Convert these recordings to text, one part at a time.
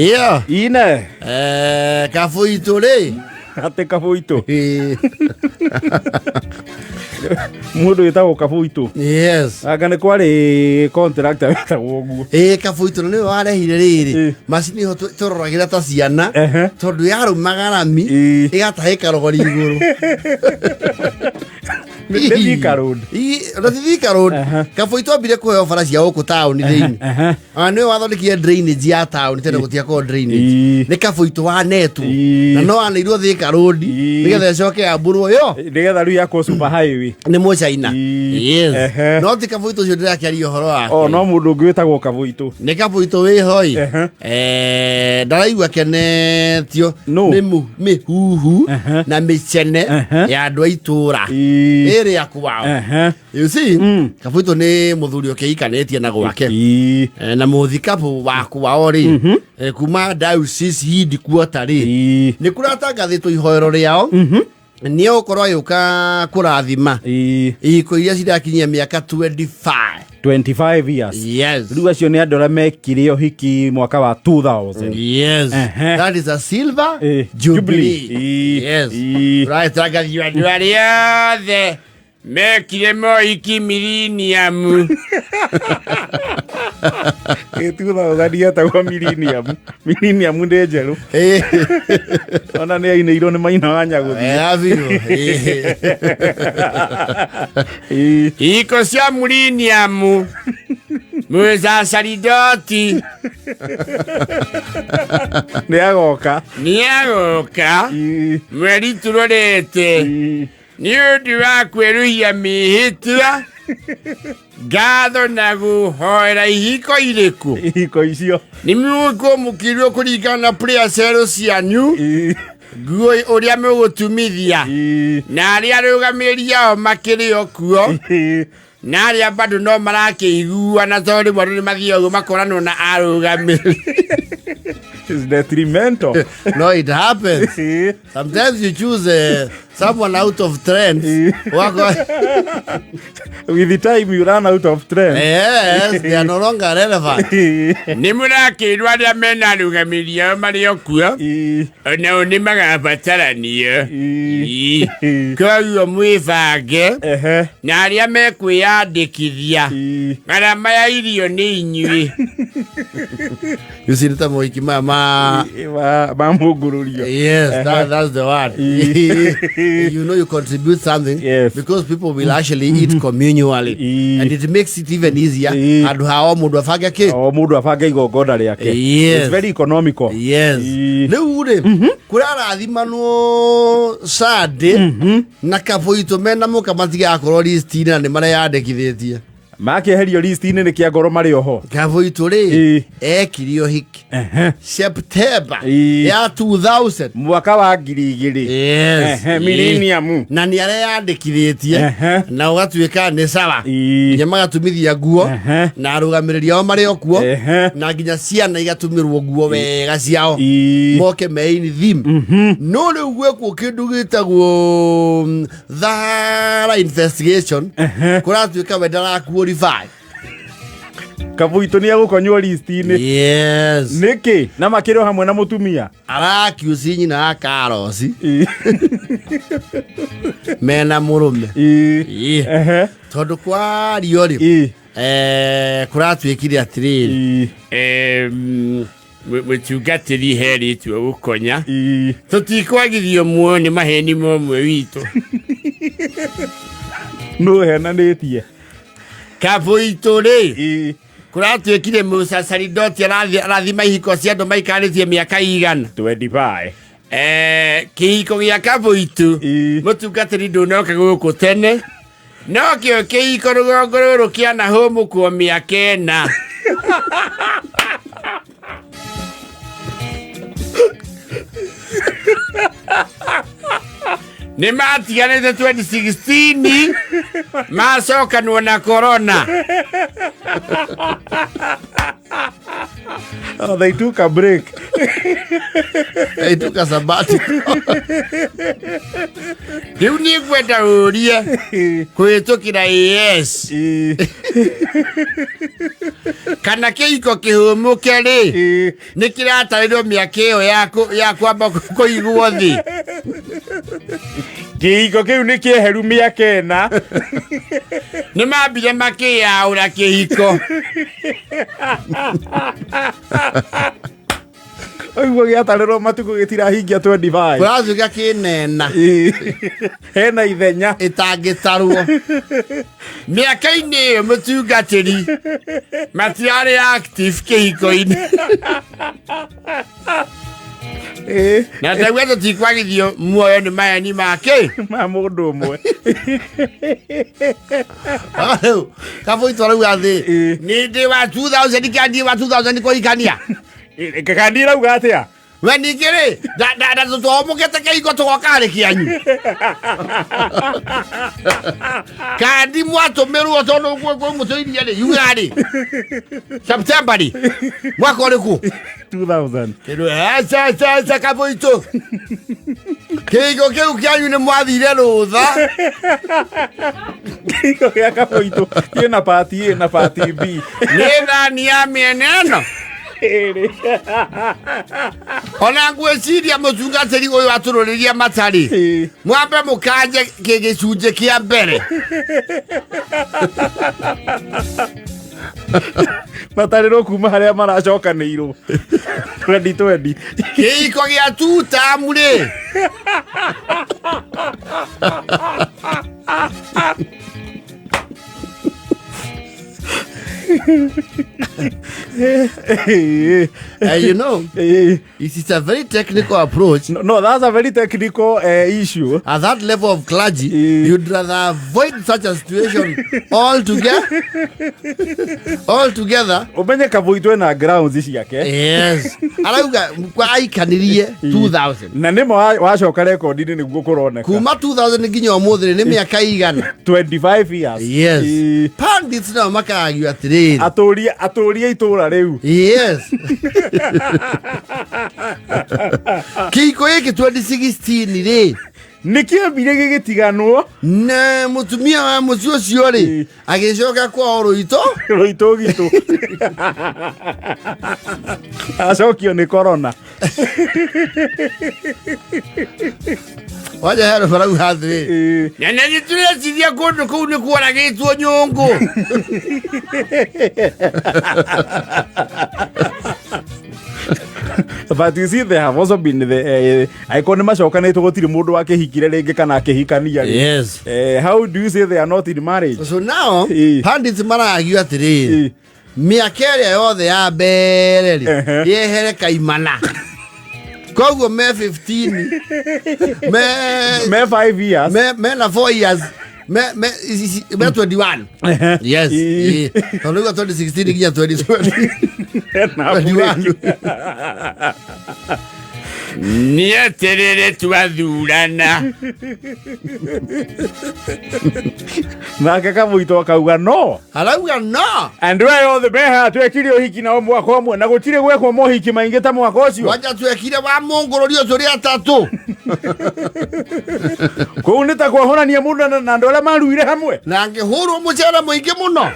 Ndio. Ine. Eh, kabuitũ rĩ. Atĩ kabuitũ. Mũndũ wĩtagwo kabuitũ. Yes. Anga nĩ kwarĩ contractor wĩtagwo ũguo. Ĩĩ kabuitũ nĩwe warehire rĩrĩ. Ĩ. Macini ĩyo tũroragĩra ta ciana. Ehe. Tondũ yarũmaga rami Ĩ. ĩgatahĩka rogori igũrũ. Nĩ Thika Road. Na ti Thika Road. Aha. Kabuitũ ambire kũheo bara cia gũkũ taũni thĩinĩ. Ehe. Ona nĩwe wathondekire drainage ya taũni tene gũtiakorwo drainage. Ĩ. Nĩ kabuitũ wanetwo. Ĩ. Na no anĩirwo Thika Road Ĩ. nĩgetha ĩcoke yambũrwo yo. Nĩgetha rĩu yakwo super highway. Nĩ mũchaina. Ĩ. Yes. Ehe. No ti kabuitũ ũcio ndĩrakĩaria ũhoro wake. O no mũndũ ũngĩ wĩtagwo kabuitũ. Nĩ kabuitũ wĩhoi. Ehe. Eh, ndaraigua kenetio No. nĩ mĩhuhu Ehe. na mĩcene Ehe. ya andũ a itũra Ĩ. ĩrĩa kwao. Ehe. You see, Mm. kabuitũ nĩ mũthuri ũkĩikanĩtie na gwake. Ĩ. Eh, na mũthikabu wa kwao rĩ eh, kuma diocese hindi kuota rĩ Ĩ. nĩ kũratangathĩtwo ihoero rĩao nĩ egũkorwo agĩũka kũrathima Ĩ. ihiko iria cirakinyia mĩaka 25. 25 years. Yes. Rĩu acio nĩ andũ arĩa mekire ũhiki mwaka wa 2000. Yes. Ehe. That is a silver Eh, jubilee. jubilee. Yes. Ĩ. Tũratangathio andũ arĩa othe mekire mohiki millennium. Ĩ 2000 yetagwo millennium. Millennium nĩ njerũ. Eh, Ona nĩ ainĩirwo nĩ Maina wa Nyagũthiĩ. wega biũ. Eh. Ĩ. Ihiko cia millennium mũcacaridoti Nĩ agoka. nĩagoka Ĩ. mweri tũrorete Ĩ. nĩ ũndũ wa kwĩruhia mĩhĩtwa ngatho na gũhoera ihiko irĩkũ Ihiko icio. nĩ mũkũmũkĩrwo kũringana na prayer cell cianyu Ĩ. nguo ũrĩa mũgũtumithia Ĩ. na arĩa arũgamĩrĩri ao makĩrĩ o kuo Ĩ. na arĩa bado no marakĩiguana tondũ rĩmwe andũ nĩ mathiaga ũguo makoranwo na arũgamĩrĩri. It's detrimental. No, it happens. Ĩ. Sometimes you choose someone out of trend. Wako, With the time you run out of trend. yes, they are no longer relevant. Ĩ. Nĩ mũrakĩrwo arĩa mena arũgamĩrĩri ao marĩ o kuo Ĩ. onao nĩ magabatarania. Ĩ. Ĩ. Koguo mwĩbange Ehe. na arĩa mekwĩyandĩkithia Ĩ. ngarama ya irio nĩ inyuĩ. You see, nĩ ta mohiki maya ma Ma mũngũrũrio. Yes, that's the one. You know you contribute something Yes. because people will actually eat communally Ĩ. and it makes it even easier. Ĩ. Andũ ha o mũndũ abange kĩ. O mũndũ abange igongona rĩake. Yes. It's very economical. Yes. Ĩ. Rĩu rĩ kũrarathimanwo Sunday na kabũitũ mena mũka matigakorwo list-inĩ na nĩ mareyandĩkithĩtie. Makĩeherio list-inĩ nĩ kĩa ngoro marĩ oho. Kabũitũ rĩ Ĩ. ekire ũhiki Ehe. September Ĩ. ya 2000. Mwaka wa 2000. Yes. Ehe, millennium. Na nĩ areyandĩkithĩtie Ehe. na ũgatuĩka nĩ sawa Ĩ. nginya magatumithia nguo Ehe. na arũgamĩrĩri ao marĩ o kuo Ehe. na nginya ciana igatumĩrwo nguo wega ciao Ĩ. moke main theme no rĩu gwekwo kĩndũ gĩtagwo thara investigation Ehe. kũratuĩka we ndaraqualify. Kabuitũ nĩ egũkonywo list-inĩ. Yes. Nĩkĩ? Na makĩrĩ o hamwe na mũtumia. Arakiuci nyina wa Karosi Ĩ. mena mũrũme. Ĩ. Ĩ. Ehe. Tondũ kwario rĩ Ĩ. eh, kũratuĩkire atĩrĩrĩ Ĩ. Mũtungatĩri herĩtwo gũkonya Ĩ. tũtikwagithio muoyo nĩ maheni momwe witũ. Nũ henanĩtie? Kabũitũ rĩ Ĩ. kũratuĩkire mũcacaridoti arathima ihiko cia andũ maikarĩtie mĩaka igana. 25. Eh, kĩhiko gĩa kabũitũ Ĩ. mũtungatĩri ndũnoka gũkũ tene no kĩo kĩhiko rũgongo rũrũ kĩanahũmũkwo mĩaka ĩna. Nĩ matiganĩte 2016 macokanwo na corona. Oh, they took a break. Ituka sabbatical. Rĩu niĩ ngwenda ũrie kũhĩtũkĩra AS kana kĩhiko kĩhũmũke rĩ nĩ kĩratarĩrio mĩaka ĩyo ya kwamba kũigwo thĩ. Kĩhiko kĩu nĩ kĩeheru mĩaka 4. Nĩ mambire makĩyaũra kĩhiko. Ũguo gĩatarĩrwo matukũ gĩtirahingia 25. Kũracuka kĩnena. Hena ithenya. Ĩtangĩtarwo. Mĩaka-inĩ ĩyo mũtungatĩri matiarĩ active kĩhiko-inĩ. Na ndaigua tũtikwagithio muoyo nĩ maheni make. Ma mũndũ ũmwe. Rĩu kabũitũ arauga thĩ nĩ ndĩ wa 2000 kĩa wa 2000 kũhikania. Kandi irauga atĩa? We ningĩ rĩ tũhomũkĩte kĩhiko tũgoka harĩ kĩanyu. Kandi mwatũmĩrwo tondũ kwĩ mũtũirie rĩ yuga rĩ September rĩ mwaka ũrĩkũ? 2000. Kĩndũ aca kabũitũ. Kĩhiko kĩu kĩanyu nĩ mwathire rũtha. Kĩhiko gĩa kabũitũ kĩna part A na part B. Nĩ thani ya mĩena ĩno. Ona ngwĩciria mũtungatĩri ũyũ atũrũrĩria matarĩ. Mwambe mũkanje gĩcunjĩ kĩa mbere. Matarĩrwo kuma harĩa maracokanĩirwo. 2020. Kĩhiko gĩa tutamu rĩ. You know, it is a very technical approach. No, that's a very technical issue. At that level of clergy, you'd rather avoid such a situation altogether. Altogether. Umenye kabũitũ ena grounds ciake. Yes. Arauga kwa aikanirie 2000. Na nĩmo wacoka rekondi-inĩ nĩguo kũroneka. Kuma 2000 nginya ũmũthĩ nĩ mĩaka igana. 25 years. Yes. Pundits nao makagio atĩrĩrĩ. Atũrie itũra rĩu. Yes. Kĩhiko gĩkĩ 2016 rĩ. Nĩ kĩambire gĩgĩtiganwo. Na mũtumia wa mũciĩ ũcio rĩ, agĩcoka kwao rũitũ. Rũitũ gitũ. Acokio nĩ corona. Waja hero barauga atĩrĩ. Na nĩ tũreciria kũndũ kũu nĩ kworagĩtwo nyũngũ. But you see, there have also been the angĩkorwo nĩ macokanĩtwo gũtirĩ mũndũ wakĩhikire rĩngĩ kana akĩhikania rĩ. Yes. How do you say they are not in marriage? So now, pundits maragio atĩrĩrĩ, mĩaka ĩrĩa yothe ya mbere rĩ, yehere kaimana. Koguo me 15, me 5 years. Me na 4 years. Me 21. Yes. Tondũ rĩu 2016 nginya 2020. 21. Nĩ atĩrĩrĩ twathurana. Nake kamũitũ akauga no. Arauga no. Andũ aya othe me haha twekire ũhiki nao mwaka ũmwe na gũtirĩ gwekwo mohiki maingĩ ta mwaka ũcio. Wanja twekire wa mũngũrũri ũcio rĩa tatũ. Kũu nĩ ta kwahũrania mũndũ na andũ arĩa maruire hamwe. Na ngĩhũrwo mũcere mũingĩ mũno.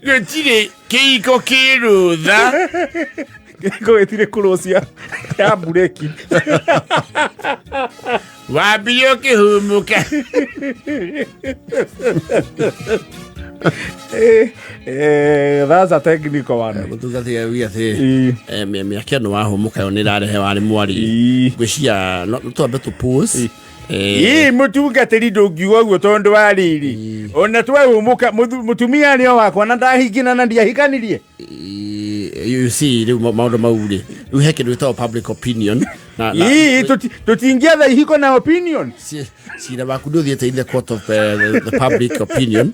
Gũtirĩ kĩhiko kĩ rũtha. Kĩhiko gĩtirĩ kũrũcia ya mbureki. Wambire ũkĩhũmũka. That's a technical one. Mũtungatĩri auge atĩrĩ, mĩaka ĩno wahũmũka yo nĩ ĩrarehe warĩ mwari. Ngwĩciria no twambe tũ pause. Ĩ, mũtungatĩri ndũngiuga ũguo tondũ wa rĩrĩ. Ona twahũmũka, mũtumia nĩ o wakwa na ndahikina na ndiahikanirie. You see, rĩu maũndũ mau rĩ, rĩu he kĩndũ gĩtagwo public opinion. Ĩ, tũtingĩetha ihiko na opinion. Cira waku ndũthiĩte in the court of the public opinion.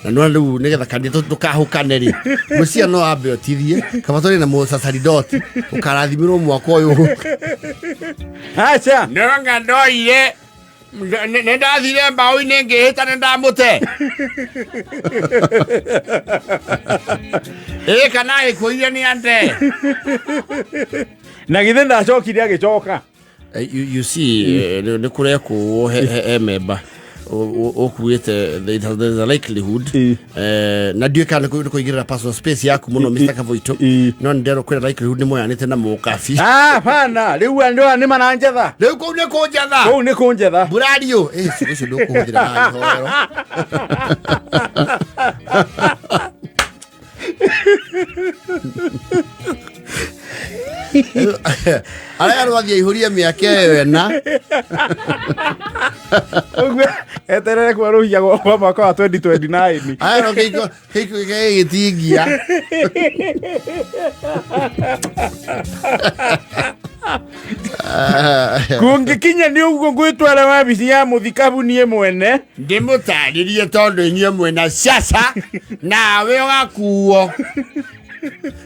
Na no rĩu nĩgetha kanitha ndũkahũkane rĩ, mũcia no ambe ũtithie, kaba tũrĩ na mũsasaridoti, ũkarathimĩrwo mwaka ũyũ. Aca. No nga ndoire Nĩ ndathire mbaũ-inĩ ngĩhĩta nĩ ndamũte. Ĩ kana agĩkũire nĩ ande. Na githĩ ndacokire agĩcoka. You see, nĩ kũrekwo he memba ũkuĩte there is a likelihood, na ndiũĩ kana nĩ kũingĩrĩra personal space yaku mũno, Mr. Kavoito, no nĩ nderwo kwĩna likelihood nĩ moyanĩte na mũkabi. Ah, bana rĩu andũ aya nĩ maranjetha. Rĩu kũu nĩ kũnjetha. Kũu nĩ kũnjetha. Mburario ciugo icio ndũkũhũthĩra haha ihorero. Arĩa rwathiĩ aihũrie mĩaka ĩyo ĩna. Ũguo eterere kwerũhia kwa mwaka wa 2029. Arĩa kĩiko kĩiko gĩtingia. Kũngĩkinya nĩ ũguo ngwĩtwara wabici ya mũthikabu niĩ mwene. Ndĩmũtarĩrie tondũ inyuĩ mwĩna caca nawe ũgakuo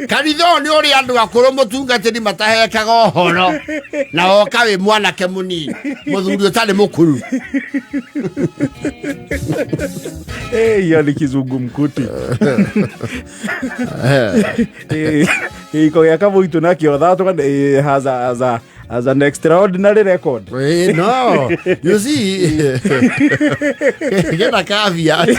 kanitha ũyũ nĩ ũrĩ andũ akũrũ mũtungatĩri matahekaga ũhoro na woka wĩ mwanake mũnini mũthuri ũtarĩ mũkuru. Eh, hiyo ni kizungumkuti. Gĩiko gĩa Kamũitũ nakĩo that one has an extraordinary record. No, you see, gena caveat.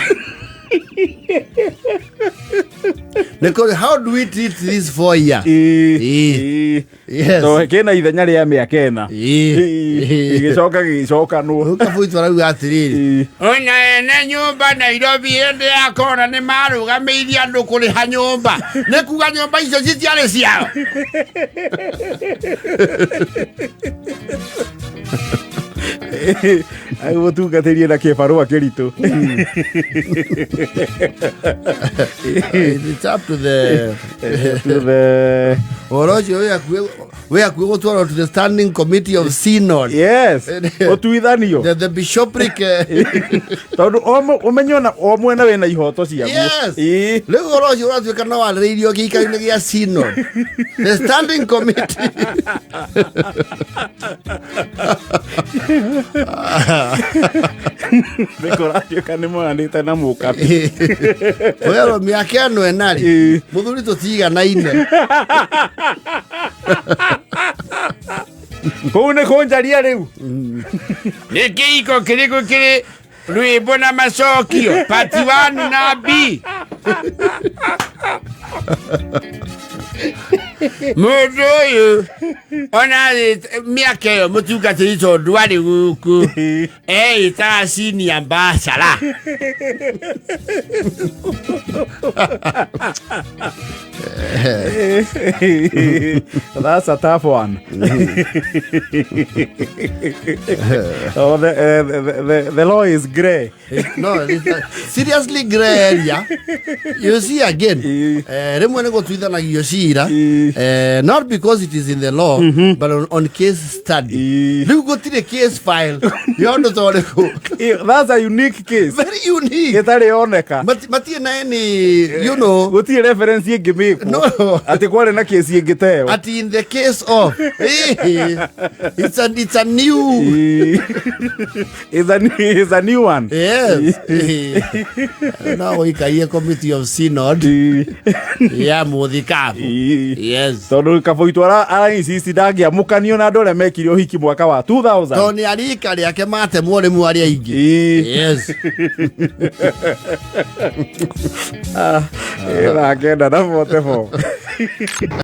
Nĩ how do we treat this 4 year? Yes. To kĩna ithenya rĩa mĩaka 4. Gĩgĩcoka gĩgĩcokanwo. Kabuitũ arauga atĩrĩrĩ, ona ene nyũmba Nairobi hĩndĩ ya kona nĩ marũgamĩirie andũ kũrĩha nyũmba, nĩ kuga nyũmba icio citiarĩ ciao. Agũtungatĩrie na kĩbarũa kĩritũ. It's up to the To the ũhoro ũcio wĩ hakuhĩ gũtwarwo to the standing committee of synod. Yes, ũtuithanio. The bishopric Tondũ ũmenye ona o mwena wĩna ihoto ciaguo. Yes. Rĩu ũhoro ũcio ũratuĩka no warĩrĩirio gĩikaro-inĩ gĩa synod, the standing committee. Nĩ kũratuĩka nĩ moyanĩte na mũkabi. Werwo mĩaka ĩno ĩna rĩ, mũthuri tũtiganaine. Kũu nĩ kũnjaria rĩu. Nĩ kĩiko kĩrĩkũ kĩrĩ rwĩmbo na macokio part 1 na B? Mũndũ ũyũ ona mĩaka ĩyo mũtungatĩri tondũ arĩ gũkũ eĩtaga senior ambassador. That's a tough one. Oh, the law is grey. No, it's a seriously grey area. You see again, rĩmwe nĩ gũtuithanagio cira, not because it is in the law, but on case study. Rĩu gũtirĩ case file ya ũndũ ta ũrĩkũ. That's a unique case. Very unique. Gĩtarĩ oneka. Matirĩ na any Gũtirĩ reference ĩngĩ mĩkwo. No. Atĩ kwarĩ na kesi ĩngĩ ta ĩyo. Ati in the case of it's a new It's a new one. Yes, no gũikarie committee of synod ya mũthikabu. Yes. Tondũ Kaboitũ ara insist ndangĩamũkanio na andũ arĩa mekire ũhiki mwaka wa 2000. Tondũ nĩ arika rĩake matemwo rĩmwe arĩa aingĩ. Yes. Ah, 944.